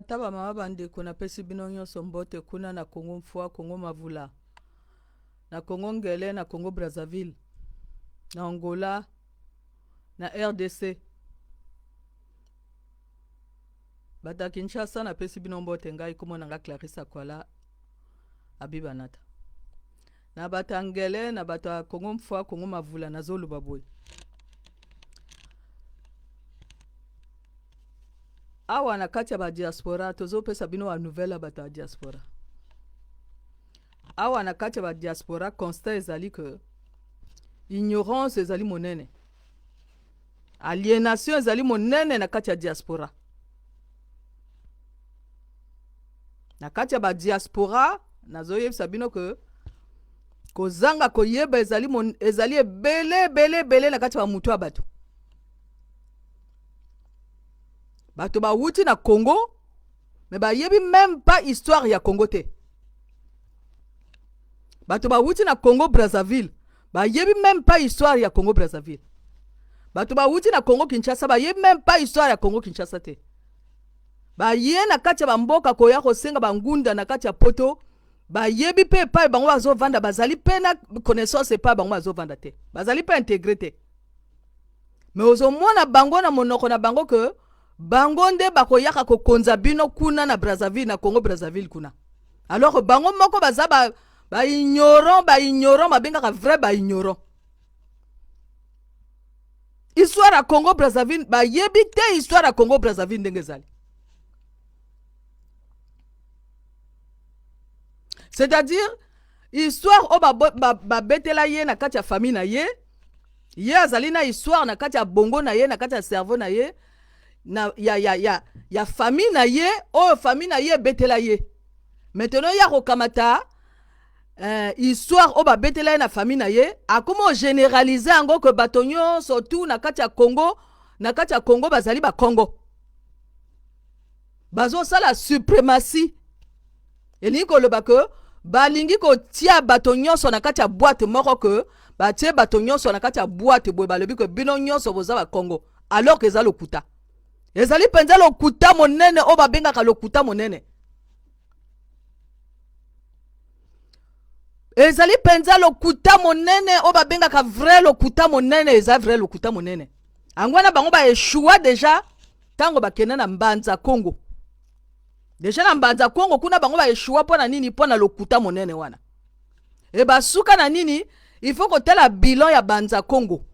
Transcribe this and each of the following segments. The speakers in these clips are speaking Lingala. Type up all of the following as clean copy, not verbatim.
Tata ba mama ba ndeko napesi bino nyonso mbote kuna na Congo Mfua, Congo Mavula, na Congo Ngele, na Congo Brazzaville, na Angola, na RDC. Bato ya Kinshasa napesi bino mbote, ngai kombo na nga Clarisse Akwala Abibanata. Na bato ya Ngele, na bato ya Congo Mfua, Congo Mavula nazoloba boye. Awa na kati ya ba diaspora tozo pesa bino ba nouvelle ya bato ya diaspora. Awa na kati ya ba diaspora constat ezali que ignorance ezali monene. Alienation ezali monene na kati ya diaspora. Na kati ya ba diaspora nazoyebisa bino que kozanga koyeba ezali, mon, ezali ebele ebele ebele na kati ya bamutu ya bato. Bato bawuti na Congo mais bayebi même pas histoire ya Congo te. Bato bawuti na Congo Brazzaville bayebi même pas histoire ya Congo Brazzaville. Bato bawuti na Congo Kinshasa bayebi même pas histoire ya Congo Kinshasa te. Baye na kati ya bamboka koya kosenga bangunda na kati ya poto bayebi mpe epai bango bazovanda bazali mpe na connaissance epai bango bazovanda te bazali mpe integre te me ozomona bango na monoko na bango ke bango nde bakoyaka kokonza bino kuna na Brazzaville na Congo Brazzaville kuna alors bango moko baza ba ba ignorant ba ignorant babengaka vrai ba ignorant histoire ya Congo Brazzaville bayebi te histoire ya Congo Brazzaville ndenge ezali c'est-à-dire histoire oyo babetela ba, ba ye na kati ya famille na ye ye azali na histoire na kati ya bongo na ye na kati ya cerveau na ye na, ya, ya, ya, ya famille na ye oyo famille na ye ebetela ye maintenant ye akokamata eh, histoire oyo babetela ye na famille na ye akoma ogeneralize yango ke bato nyonso tu na kati ya congo na kati ya congo bazali bakongo bazosala suprematie elingi koloba ke balingi kotia bato nyonso na kati ya boite moko ke batie bato nyonso na kati ya boite boye balobi ke bino nyonso boza bakongo alors ke eza lokuta ezali mpenza lokuta monene oyo babengaka lokuta monene ezali mpenza lokuta monene oyo babengaka vrai lokuta monene eza vrai lokuta monene yango wana bango baeshua deja ntango bakenda na mbanza kongo deja na mbanza kongo kuna bango baeshua mpo na nini mpo na lokuta monene wana e basuka na nini il faut kotala bilan ya banza kongo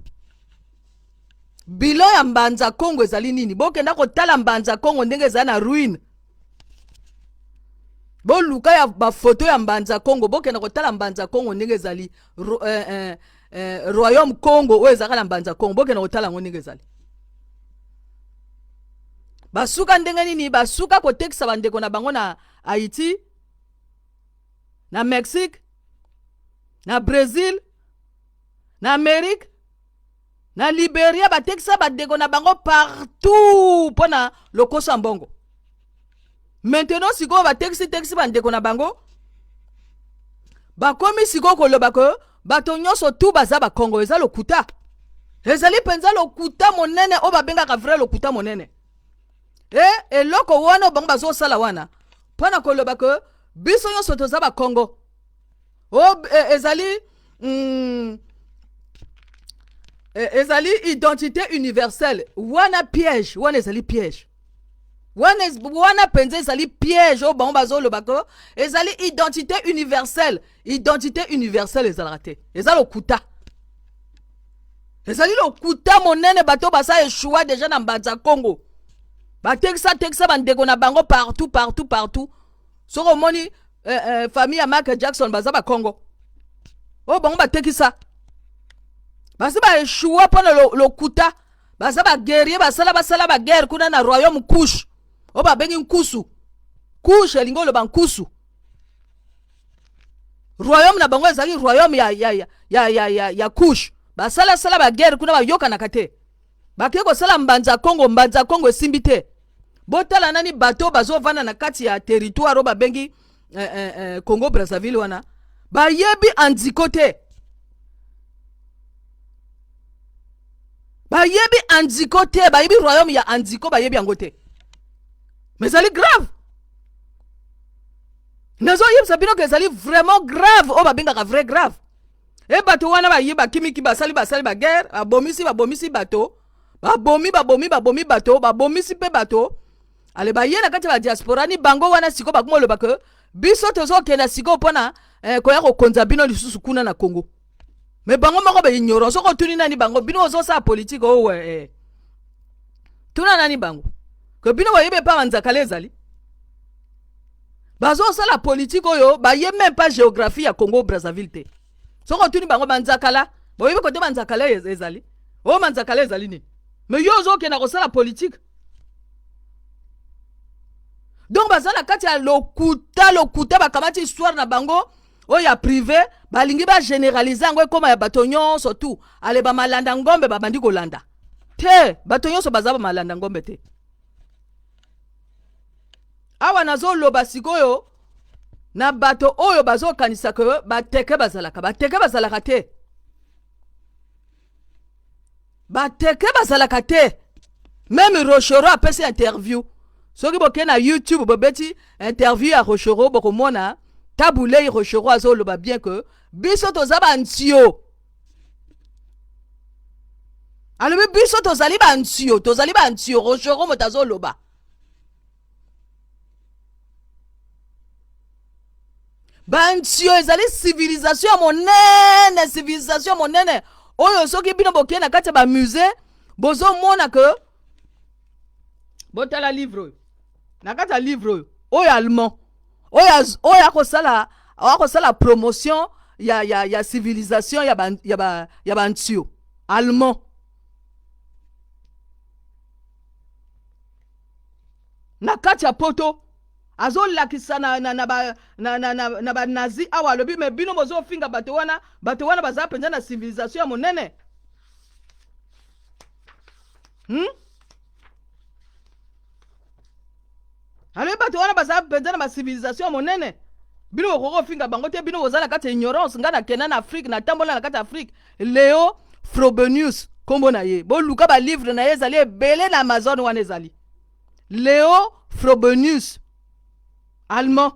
bilan ya mbanza kongo ezali nini bokenda kotala mbanza kongo ndenge ezali na ruine boluka ya bafoto ya mbanza kongo bokenda kotala mbanza kongo ndenge ezali ro, eh, eh, eh, royaume kongo oyo ezalaka na mbanza kongo bokenda kotala yango ndenge ezali basuka ndenge nini basuka kotekisa bandeko na bango na haïti na mexique na brésil na amerique na liberia batekisa bandeko na bango partout mpo na lokoso ya mbongo maintenant sikoyo batekisi tekisi bandeko na bango bakomi sikoyo koloba ke bato nyonso tu baza bakongo eza lokuta ezali mpenza lokuta monene oyo babengaka vrai lokuta monene e eloko wana bango bazosala wana mpo na koloba ke biso nyonso toza bakongo o e, ezali mm, e, ezali identité universelle wana piège wana ezali piège wana wana mpenza ezali piège oyo bango bazoloba ko ezali identité universelle identité universelle ezalaka te eza lokuta ezali lokuta monene bato basa eshua deja na mbanza congo batekisa tekisa bandeko na bango partout partout partout soki omoni eh, eh, famille ya Michael Jackson baza bakongo oyo bango batekisa basi baeshua mpo na lokuta baza baguerrier basala basala baguerre kuna na royaume couche oyo babengi nkusu couche elingi oloba nkusu royaume na bango ezalaki royaume ya, ya, ya, ya, ya, ya, ya couche basalasala baguerre kuna bayokanaka te bakei kosala mbanza kongo mbanza kongo esimbi te botala nani bato bazovanda na kati ya territoire oyo babengi eh, eh, eh, congo brazzaville wana bayebi andiko te bayebi andiko te bayebi royaume ya andiko bayebi yango te mais ezali grave. Nazoyebisa bino ke ezali vraiment grave, oyo babengaka vrai grave. E bato wana baye bakimiki, basali basali baguerre, babomisi babomisi bato, babomi babomi babomi bato, babomisi mpe bato. Ale baye na kati ya badiaspora ni bango wana sikoyo bakoma oloba ke biso tozokenda sikoyo mpona koya kokonza bino lisusu kuna na Congo. Me bango moko baignore. Soki otuni nani bango, bino ozosala politike owe Tuna nani bango ke bino boyebi epa banzakala ezali bazosala politike oyo, baye même pas géographie ya Congo Brazzaville te. Soki otuni bango banzakala, boyebi kote banzakala ezali oyo, banzakala ezali nini? Me yo ozokenda kosala politike. Donc baza na kati ya lokuta, lokuta. Bakamati histoire na bango oyo ya privé, balingi bagénéraliser yango ekóma ya bato nyonso tu. Ale bamalanda ngombe babandi kolanda te. Bato nyonso baza bamalanda ngombe te. Awa nazoloba sikoyo na bato oyo bazokanisa ke bateke bazalaka. Bateke bazalaka te, bateke bazalaka te. Même Rochereau apesi interview. Soki bokei na YouTube, bobeti interview ya Rochereau, bokomona Tabu Ley Rochereau azoloba bien ke biso toza bantio. Alobi biso tozali bantio, tozali bantio. Rochereau moto azoloba. Bantio ezali civilisation ya monene, civilisation ya monene oyo soki bino bokei na kati ya bamusée, bozomona ke botala livre oyo, na kati ya livre oyo, oyo allemand oyo akosala promotion ya civilisation ya bantio allemand. Na kati ya poto azolakisa na banazi awa. Alobi: "Me bino bozofinga bato wana, bato wana baza mpenza na civilisation ya monene, Alobi bato wana baza mpenza na bacivilisation ya monene, bino bokoki kofinga bango te, bino boza na kati ya ignorance. Ngai nakenda na Afrique, natambola na kati ya Afrique." Leo Frobenius nkombo na ye. Boluka balivre na ye, ezali ebele na Amazon wana. Ezali Leo Frobenius, allemand.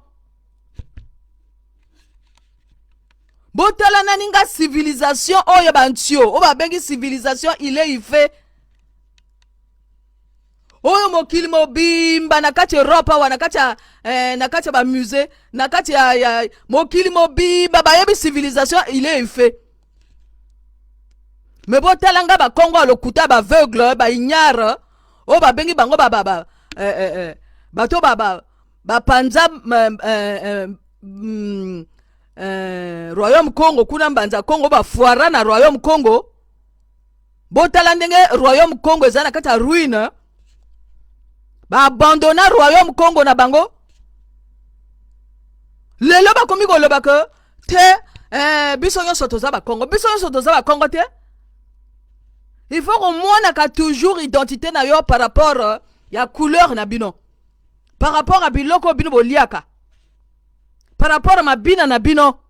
Botala nani nga civilisation oyo bantio oyo babengi civilisation Ile Ife, oyo mokili mobimba na kati Europe awa, na kati ya bamusée, na kati ya mokili mobimba bayebi civilisation Ile Ife. Me botala nga bakongo ya lokuta, baaveugle, baignare oyo babengi bango ba, ba, ba, eh, eh, eh, bato bapanza royaume Congo kuna, Mbanza Congo, bafoira na royaume Congo. Botala ndenge royaume Congo eza na kati ya ruine. Baabandonna royaume Congo na bango. Lelo bakomi koloba ke te, biso nyonso toza bakongo. Biso nyonso toza bakongo te. Il faut komonaka toujours identité na yo par rapport ya couleur na bino, par rapport ya biloko bino boliaka, par rapport ya mabina na bino.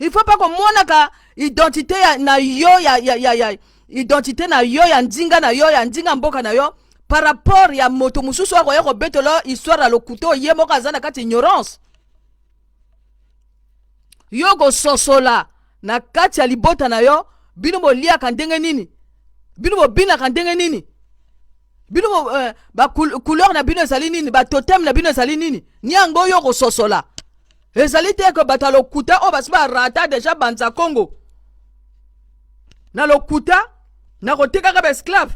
Il faut pas komonaka identité na yo ya identité na yo, ya ndinga na yo, ya ndinga mboka na yo, par rapport ya moto mosusu akoya kobetela histoire ya lokuta oyo ye moko aza na kati ignorance. Yo kososola na kati ya libota na yo, bino boliaka ndenge nini, bino bobinaka ndenge nini, bino bacouleur na bino ezali nini, batotem na bino ezali nini, ni yango yo kososola. Ezali te ke bato ya lokuta oyo basi barata déjà Banza Congo na lokuta na kotekaka baesclave.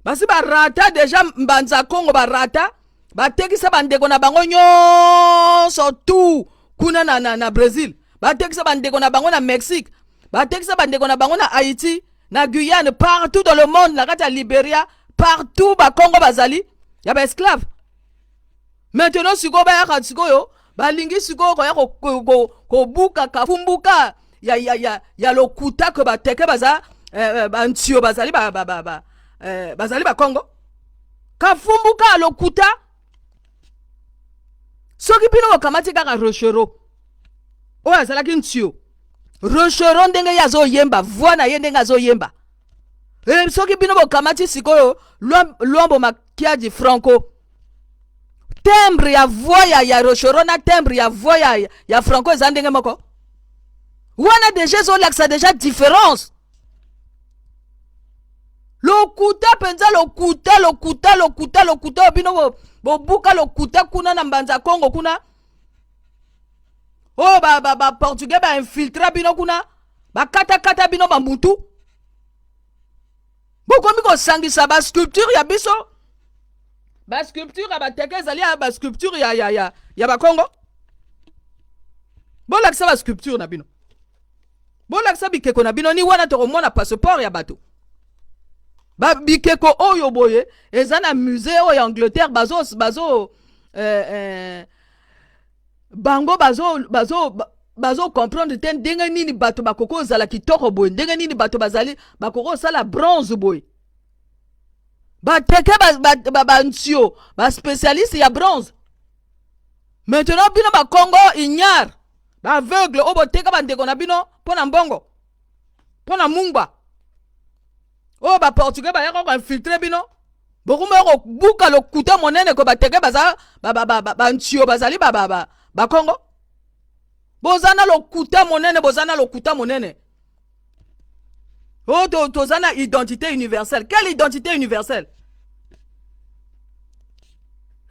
Basi barata déjà Mbanza Congo, barata, batekisa bandeko na bango nyonso tu kuna na Brésil, batekisa bandeko na bango na Mexique, batekisa bandeko na bango na Haïti, na Guyane, partout dans le monde, na kati ya Liberia, partout bakongo bazali ya baesclave. Maintenant sikoyo bayaka, sikoyo balingi sikoyo koya kobuka kafumbuka ya lokuta ke bateke baza bantio bazali bazali bakongo. Kafumbuka ya lokuta. Soki bino bokamati kaka Rochereau oyo azalaki ntio, Rochereau ndenge ye azoyemba, voix na ye ndenge azoyemba, soki bino bokamati sikoyo Luambo Makiadi Franco. Timbre ya voix ya Rochereau na timbre ya voix ya Franco eza ndenge moko? Wana deja ezolakisa deja différence. Lokuta mpenza, lokuta, lokuta, lokuta, lokuta oyo bino bobuka lokuta kuna na Mbanza Kongo kuna, oyo baportugais bainfiltra bino kuna, bakatakata bino bamutu, bokomi kosangisa basculpture ya biso, basculpture ya bateke ezali ya basculpture ya bakongo. Bolakisa basculpture na bino, bolakisa bikeko na bino. Ni wana tokomona passeport ya bato. Bikeko oyo boye eza na musée oyo ya Angleterre, bazo bango bazo comprendre te ndenge nini bato bakoki kozala kitoko boye, ndenge nini bato bazali bakoki kosala bronze boye. Bateke, bantio, baspécialiste ya bronze. Maintenant bino bakongo ignare, baaveugle oyo boteka bandeko na bino mpo na mbongo, mpo na mungba oyo baportugais bayaka koinfiltre bino, bokomi kobuka lokuta monene ko bateke baza bantio, bazali bakongo. Boza na lokuta monene, boza na lokuta monene. Oyo toza na identité universelle. Quelle identité universelle?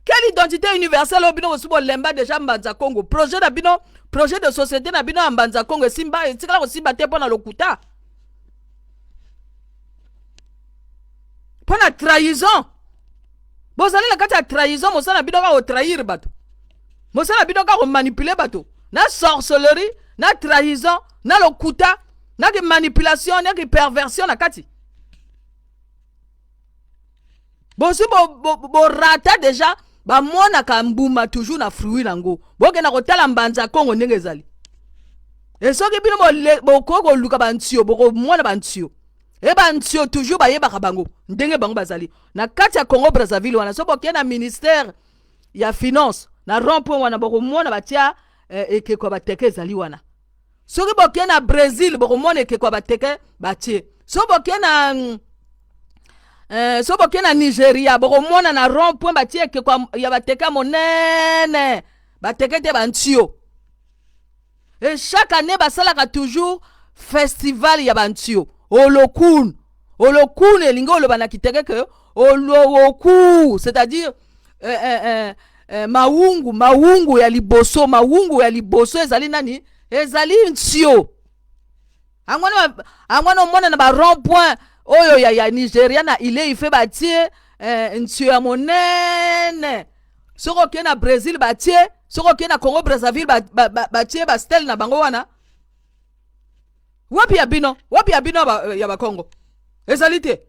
Quelle identité universelle oyo bino bosi bolemba deja? Mbanza Congo, projet na bino, projet de société na bino ya Mbanza Congo esimba, etikala kosimba te mpo na lokuta, mpo na trahison. Bozali na kati ya trahison. Mosala na bino kaka kotrahir bato, mosala na bino kaka komanipuler bato na sorcellerie, na trahison, na lokuta, na kimanipulation, na kiperversion na kati. Bozwi borata bo, bo deja. Bamonaka mbuma toujours na fruit nango. Bokenda kotala Mbanza Kongo ndenge ezali. E soki bino bokoki koluka bantio, bokomona bantio. E bantio toujours bayebaka bango ndenge bango bazali na kati ya Congo Brazzaville wana. So bokende na ministère ya finance na rond point wana, bokomona batia ekeko ya bateke ezali wana. Soki bokende na Brésil, bokomona ekeko ya bateke batie. So bokende na Nigeria, bokomona na rond point batie ekeko ya bateke ya monene, bateke te, bantio. Et chaque année basalaka toujours festival ya bantio, Olokun. Olokun elingi oloba na kiteke ke olowoku, c'est-à-dire mawungu, mawungu ya liboso. Mawungu ya liboso ezali nani? Ezali ntio. Angwana omona na barond point oyo ya Nigeria na Ile Ife, batie ntio ya monene. Soki okei na Brésil, batie. Soki okei na Congo Brazzaville, batie ba bastèle na bango wana. Wapi ya bino? Wapi ya bino ya bakongo? Ezali te.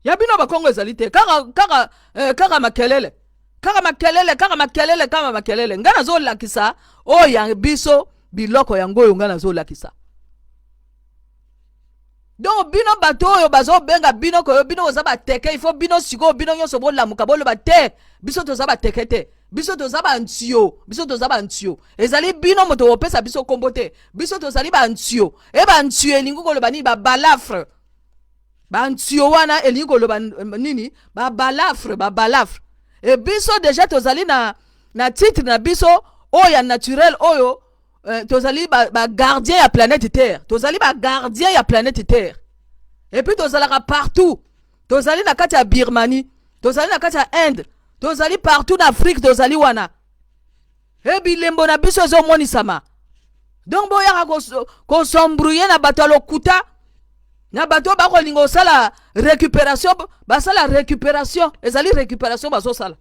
Ya bino bakongo ezali te. Kaka makelele, kaka makelele, kaka makelele, kaka makelele. Ngai nazolakisa oyo ya biso, biloko yango oyo ngai nazolakisa. Donc bino bato oyo bazobenga bino koyo bino boza bateke, il faut bino sikoyo, bino nyonso bolamuka, boloba te: biso toza bateke te, biso toza bantio, biso toza bantio. Ezali bino moto bopesa biso nkombo te. Biso tozali bantio. E bantio elingi koloba nini? Babalafre. Bantio wana elingi koloba nini? Babalafre, babalafre. E biso deja tozali na titre na biso oyo ya naturel oyo tozali bagardien ba ya planète Terre. Tozali bagardien ya planète Terre. Et puis tozalaka partout. Tozali na kati ya Birmanie, tozali na kati ya Inde, tozali partout na Afrique, tozali wana. E bilembo na biso ezomonisama. Donc boyaka kos'embrouiller na bato ya lokuta, na bato oyo bakolinga kosala récupération. Basala récupération, ezali récupération bazosala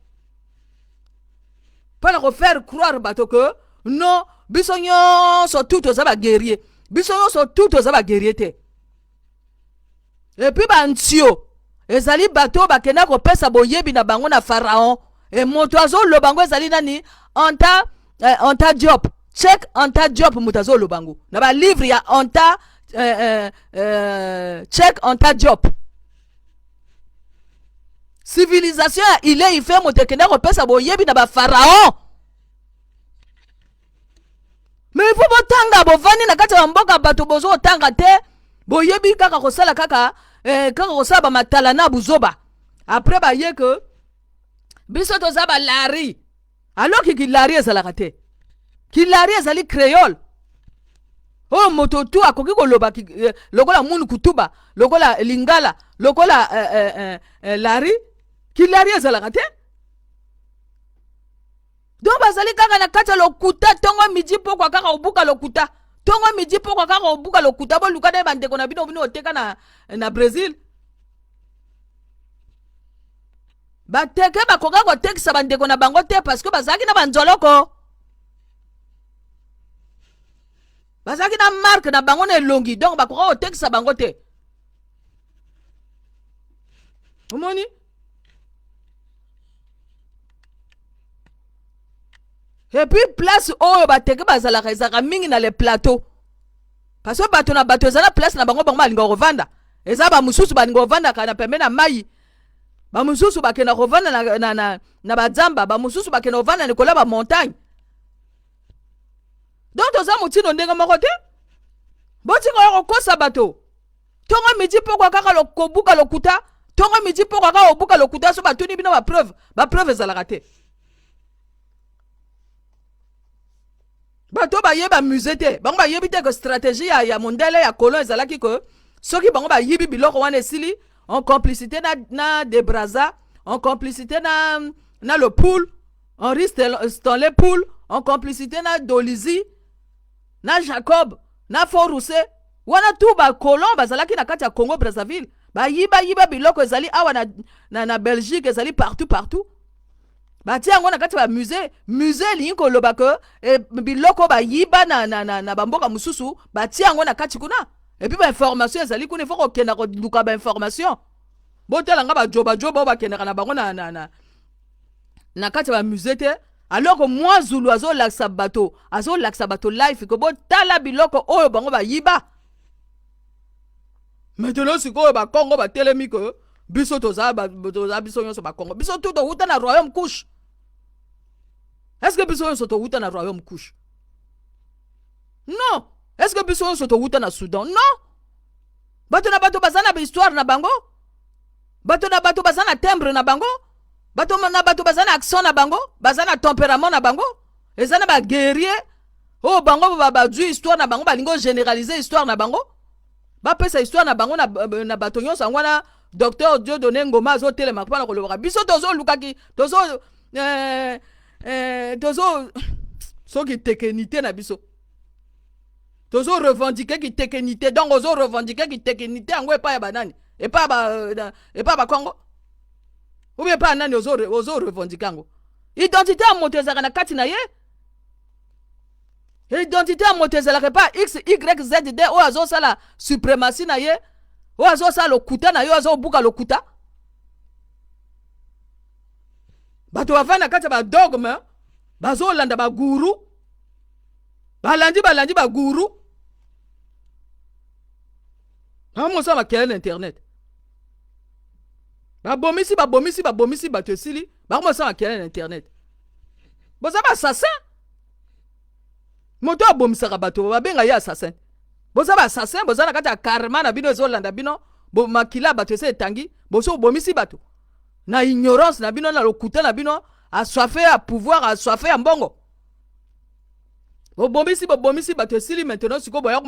mpona kofaire croire bato ke non, biso nyonso tu toza baguerrier. Biso nyonso tu toza baguerrier te. Et puis bantio ezali bato oyo bakenda kopesa boyebi na bango na pharaon. E moto azoloba yango ezali nani? Anta Diop, Cheikh Anta Diop. Moto azoloba yango na balivre ya Anta Cheikh Anta Diop, civilisation ya Ile Ife, moto ekenda kopesa boyebi na bapharaon. Mais il faut botanga. Bovandi na kati ya bamboka, bato bozotanga te, boyebi kaka kosala kaka kosala bamatala na buzoba. Après baye ke Biso toza balari. Alors que kilari ezalaka te. Kilari ezali créole. Oyo moto tu akoki koloba eh, lokola munu kutuba, lokola lingala, lokola eh, eh, eh, eh, lari. Kilari ezalaka te. Donc bazali kaka na kati ya lokuta tongo midi pokwa kaka obuka lokuta. Tongo midi pokwa kaka obuka lokuta boluka na bandeko na bino bino oteka na, na Brésil. Bateke bakoka kotekisa bandeko na bango te parce que bazalaki na banzoloko. Bazalaki na marque na bango na elongi donc bakoka kotekisa bango te. Omoni? Et puis place oyo bateke bazalaka ezalaka mingi na les plateaux. Parce que bato na bato eza na place na bango bango balingaka kovanda. Eza ba mosusu balinga kovandaka na pembeni na mai. Ba mosusu bakenda kovanda na, na, na, na bazamba, ba mosusu bakenda kovanda likolo ya ba montagne. Donc toza motindo ndenge moko te. Botika ya kokosa bato. Tongo midi pokwa kaka kobuka lokuta. Tongo midi pokwa kaka kobuka lokuta so batuni bino ba preuve, ba preuve ezalaka te. Bato bayeba musée te, bango bayebi te que stratégie ya, ya mondele ya colon ezalaki que soki bango bayibi biloko wana esili en complicité na, na de Brazza, en complicité na, na le Pool, Henri Stanley Pool, en complicité na Dolizy, na Jacob, na Fort-Rousset, wana tout ba colon bazalaki na kati ya Congo Brazzaville, bayiba yiba biloko ezali awa na, na, na Belgique ezali partout partout. Batia yango na kati ya ba musée. Musée elingi koloba ke e, biloko bayiba na, na, na, na bamboka mosusu batia yango na kati kuna. Et puis ba information ezali kuna, il faut kokenda koluka ba information. Botala nga ba joba joba oyo bakendaka na bango na, na, na, na kati ya ba musée te. Alors que moi Zulu azolakisa bato, azolakisa bato life ke botala biloko oyo bango bayiba. Maintenant sikoyo ba Kongo batelemi ke biso toza ba, toza biso nyonso ba Kongo. Biso tout towuta na royaume Kush. Est-ce que biso nyonso towuta na royaume Kush? Non. Est-ce que biso nyonso towuta na Soudan? Non. Bato na bato baza na ba histoire na bango. Bato na bato baza na timbre na bango. Bato na bato baza na accent na bango, baza na tempérament na bango. Eza na ba guerrier oyo bango bazwi histoire na bango, balingi généraliser histoire na bango. Bapesa histoire na bango na, na bato nyonso. Yango wana docteur Dieudonné Ngoma azotelema mpona kolobaka biso tozolukaki tozo eh, eh, tozo soki tekenité na biso tozo revendiquer ki tekenité. Donc ozo revendiquer ki tekenité yango epai ya banani? Epai ba epai ba Kongo ou bien epai ya nani ozo ozo revendiquer yango? Identité ya moto ezalaka na kati na ye. Identité ya moto ezalaka epai x y z d oyo azosala suprématie na ye, oyo azosala lokuta na ye, oyo azobuka lokuta. Bato bavandi na kati ya badogme, bazolanda baguru, balandi balandi baguru, bamosala makelele na internet, babomisi babomisi babomisi bato esili, bakomosala makelele na internet. Boza ba assassin. Moto abomisaka bato babenga ye assassin. Boza ba assassin, boza na kati ya karma na bino ezolanda bino. Bo makila bato ese etangi, boso obomisi bato na ignorance na bino, na lokuta na bino, assoiffé ya pouvoir, assoiffé ya mbongo. Bobomisi bobomisi bato esili. Maintenant sikoyo boya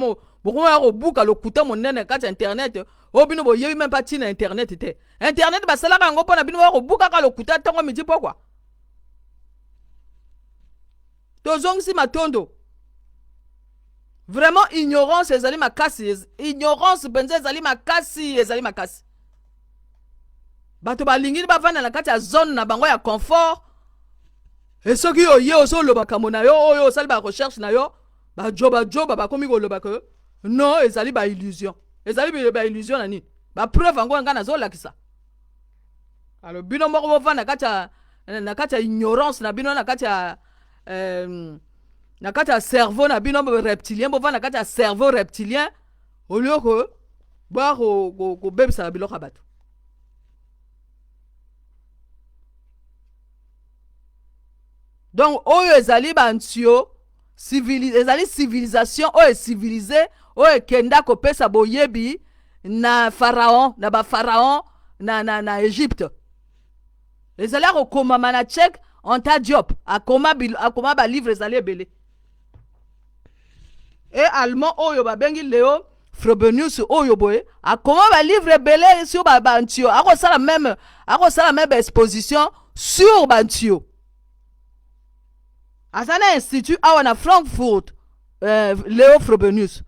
bokoya kobuka lokuta monene kati ya internet oyo bino boyebi même pas ntina internet te. Internet basalaka yango mpo na bino boya kobukaka lokuta ntongo midi pokwa. Tozongisi matondo. Vraiment ignorance ezali makasi, ignorance mpenza ezali makasi, ezali makasi. Bato balingi bavanda na kati ya zone na bango ya confort. E soki oye ozoloba makambo na yo oyo osali ba recherche na yo, bajobajoba bakomi koloba ke non, ezali ba illusion. Ezali ba illusion na nini? Ba preuve yango ngai nazolakisa. Alors bino moko bovanda kati ya na kati ya ignorance na bino, na kati ya na kati ya cerveau na bino reptilien, bovanda kati ya cerveau reptilien au lieu que boya kobebisaka biloko ya bato. Donc oyo ezali bantio civili, ezali civilisation oyo ecivilise, oyo ekenda kopesa boyebi na pharaon, na bapharaon na, na, na Egypte. Ezali ya kokomama na Cheikh Anta Diop. Akoma, akoma balivre ezali ebele. E allemand oyo babengi Leo Frobenius oyo boye akoma balivre ebele sur bantio. Akosala même, akosala même baexposition sur bantio. Aza na institut awa na Frankfurt, Leo Frobenius.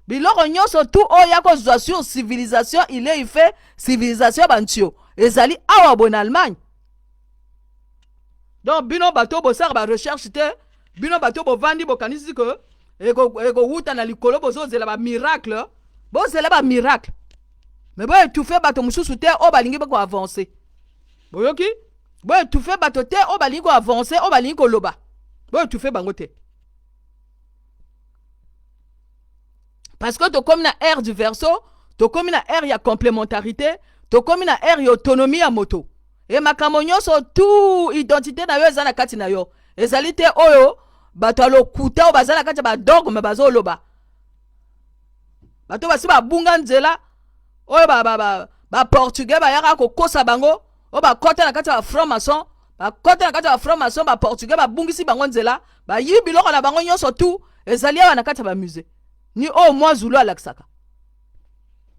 Biloko nyonso tu oyo ya kozwa sur civilisation ile ife, civilisation ya bantio ezali awa boye na Allemagne. Donc bino bato bosalaka barecherche te, bino bato bovandi, bokanisi ke ekowuta na likolo, bozozela bamiracle. Bozela bamiracle, mais boétouffe bato mosusu te oyo balingi koavance. Boyoki? Boétouffe bato te oyo balingi koavance, oyo balingi koloba. Boétouffe bango te, parce que tokomi na ère du Verseau, tokomi na ère ya complémentarité, tokomi na ère ya autonomie ya moto. E makambo nyonso tu, identité na yo eza na kati na yo. Ezali te oyo bato ya lokuta oyo baza na kati ya badogme bazoloba, bato basi babunga nzela, oyo baportugais bayaka kokosa bango, oyo bakɔta na kati ya bafranc maçon, bakɔta na kati ya bafranc maçon. Baportugais babungisi bango nzela, bayibi biloko na bango nyonso tu. Ezali awa na kati ya bamusée ni oyo mwa Zulu alakisaka.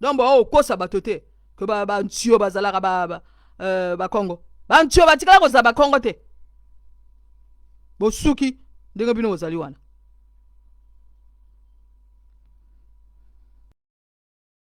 Donc bao okosa bato te ke bantio bazalaka bakongo. Bantio batikala kozala bakongo te. Bosuki ndenge bino bozali wana.